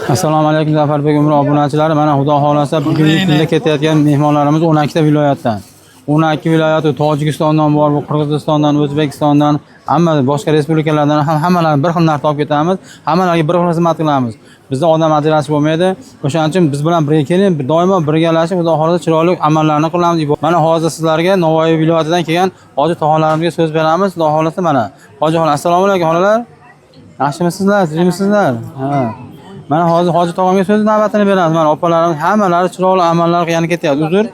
Assalomu alaykum, Zafarbek Umra obunachilari. Mana, Xudo xohlasa, bugungi kunda ketayotgan mehmonlarimiz 12 ta viloyatdan. 12 viloyati, Tojikistondan bor, bu Qirg'izistondan, O'zbekistondan, hamma boshqa respublikalardan ham, hammalarini bir xil narxda olib ketamiz. Hammalariga bir xil xizmat qilamiz. Bizda odam ajralish bo'lmaydi. O'shaning uchun biz bilan birga keling, doimo birgalashib, Xudo xohlasa, chiroyli amallarni qilamiz. Mana hozir sizlarga Navoiy viloyatidan kelgan hoji tog'alarimizga so'z beramiz. Xudo xohlasa, mana. Hoji xola, assalomu alaykum, xolalar. Yaxshimisizlar, tinchmisizlar? Ha. Mana hozir hoji tog'amga so'z navbatini beramiz. Mana opalarimiz hammalari chiroyli amallar qilgani ketyapti. Uzr.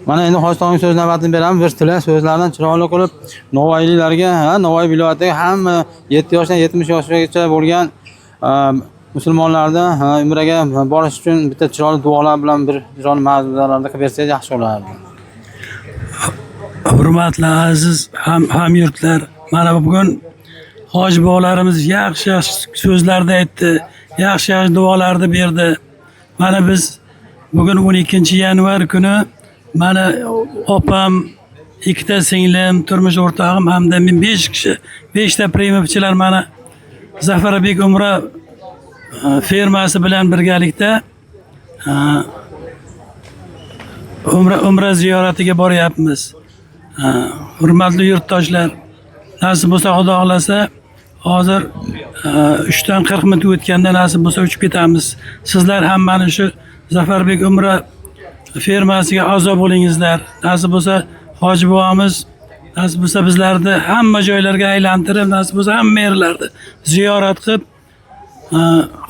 Mana endi hoji tog'amga so'z navbatini beramiz. Bir tilak so'zlardan chiroyli qilib Navoiyliklarga, ha, Navoiy viloyatidagi hamma 7 yoshdan 70 yoshgacha bo'lgan musulmonlarni, ha, umraga borish uchun bitta chiroyli duolar bilan bir chiroyli ma'ruzalarni qilib bersangiz, yaxshi bo'lardi. Hurmatli aziz hamyurtlar, mana bugun hoji bobolarimiz yaxshi yaxshi so'zlarni aytdi, yaxshi yaxshi duolarni berdi. Mana biz bugun 12 yanvar kuni, mana opam, ikkita singlim, turmush o'rtog'im hamda men, 5 kishi, 5 ta premyerchilar mana Zafarbek Umra firmasi bilan birgalikda umra ziyoratiga boryapmiz. Ha, hurmatli yurtdoshlar, nasib bo'lsa, Xudo xohlasa, hozir 3dan 40 minut o'tganda, nasib bo'lsa, uchib ketamiz. Sizlar ham mana shu Zafarbek Umra firmasiga a'zo bo'lingizlar. Nasib bo'lsa, hoji bobomiz, nasib bo'lsa, bizlarni hamma joylarga aylantirib, nasib bo'lsa, hamma yerlarni ziyorat qilib,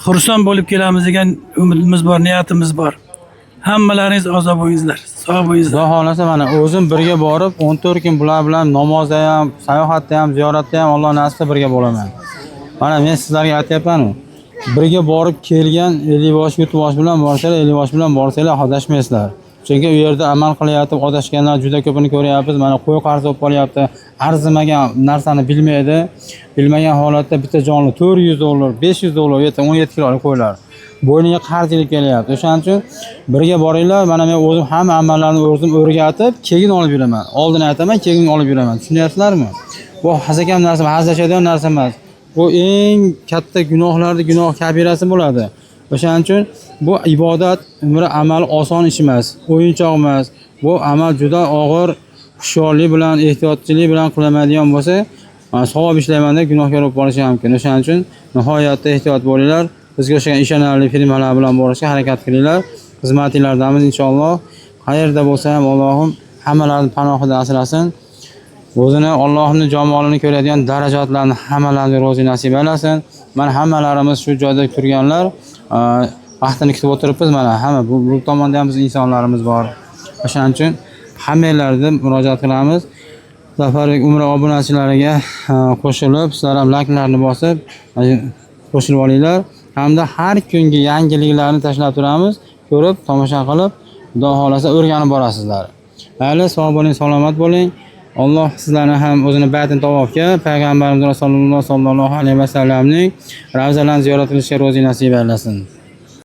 xursand bo'lib kelamiz degan umidimiz bor, niyatimiz bor. Hammalaringiz a'zo bo'lingizlar, sog' bo'lingizlar. Xudo xohlasa, mana o'zim birga borib, 14 kun bular bilan namozda ham, sayohatda ham, ziyoratda ham, Alloh nasib qilsa, birga bo'laman. Mana men sizlarga aytyapman-u. Birga borib kelgan ellikbosh, yurtbosh bilan borsanglar, ellikbosh bilan borsanglar, adashmaysizlar. Chunki u yerda amal qilayotib adashganlar juda ko'pini ko'ryapmiz. Mana qo'y qarz bo'lib qolyapti. Arzimagan narsani bilmaydi. Bilmagan holatda bitta jonli 400 dollar, 500 dollar, u yerda 17 kilolik qo'ylar. Bo'yniga qarz ilib kelyapti. O'shaning uchun birga boringlar. Mana men o'zim hamma amallarni o'zim o'rgatib, keyin olib yuraman. Oldin aytaman, keyin olib yuraman. Tushunyapsizlarmi? Bu hazakam narsa, hazillashadigan narsa emas. Bu eng katta gunohlarni gunoh kabirasi bo'ladi. O'shaning uchun bu ibodat, umra amali oson ish emas, o'yinchoq emas. Bu amal juda og'ir, hushyorlik bilan, ehtiyotchilik bilan qilinadigan bo'lsa, savob ishlayman deb gunohkor bo'lib qolishi ham mumkin. O'shaning uchun nihoyatda ehtiyot bo'linglar. Bizga o'xshagan ishonarli firmalar bilan borishga harakat qilinglar. Xizmatinglardamiz, inshaalloh. Qayerda bo'lsa ham, Allohim hammalarni panohida asrasin. O'zini, Allohning jamolini ko'radigan darajatlarni hammalariga ro'zi nasib aylasin. Mana hammalarimiz shu joyda turganlar vaqtini kutib o'tiribmiz, mana hamma bu tomonda ham biz insonlarimiz bor. O'shaning uchun hammanglarga murojaat qilamiz. Zafarbek Umra obunachilariga qo'shilib, sizlar ham layklarni bosib, qo'shilib olinglar. Hamda har kungi yangiliklarni tashlab turamiz. Ko'rib, tomosha qilib, Xudo xohlasa, o'rganib borasizlar. Mayli, sog' bo'ling, salomat bo'ling. Alloh sizlarni ham o'zini baytini tavofga, payg'ambarimiz Rasululloh sollallohu alayhi vasallamning ravzalarini ziyorat qilishga ro'zi nasib aylasin.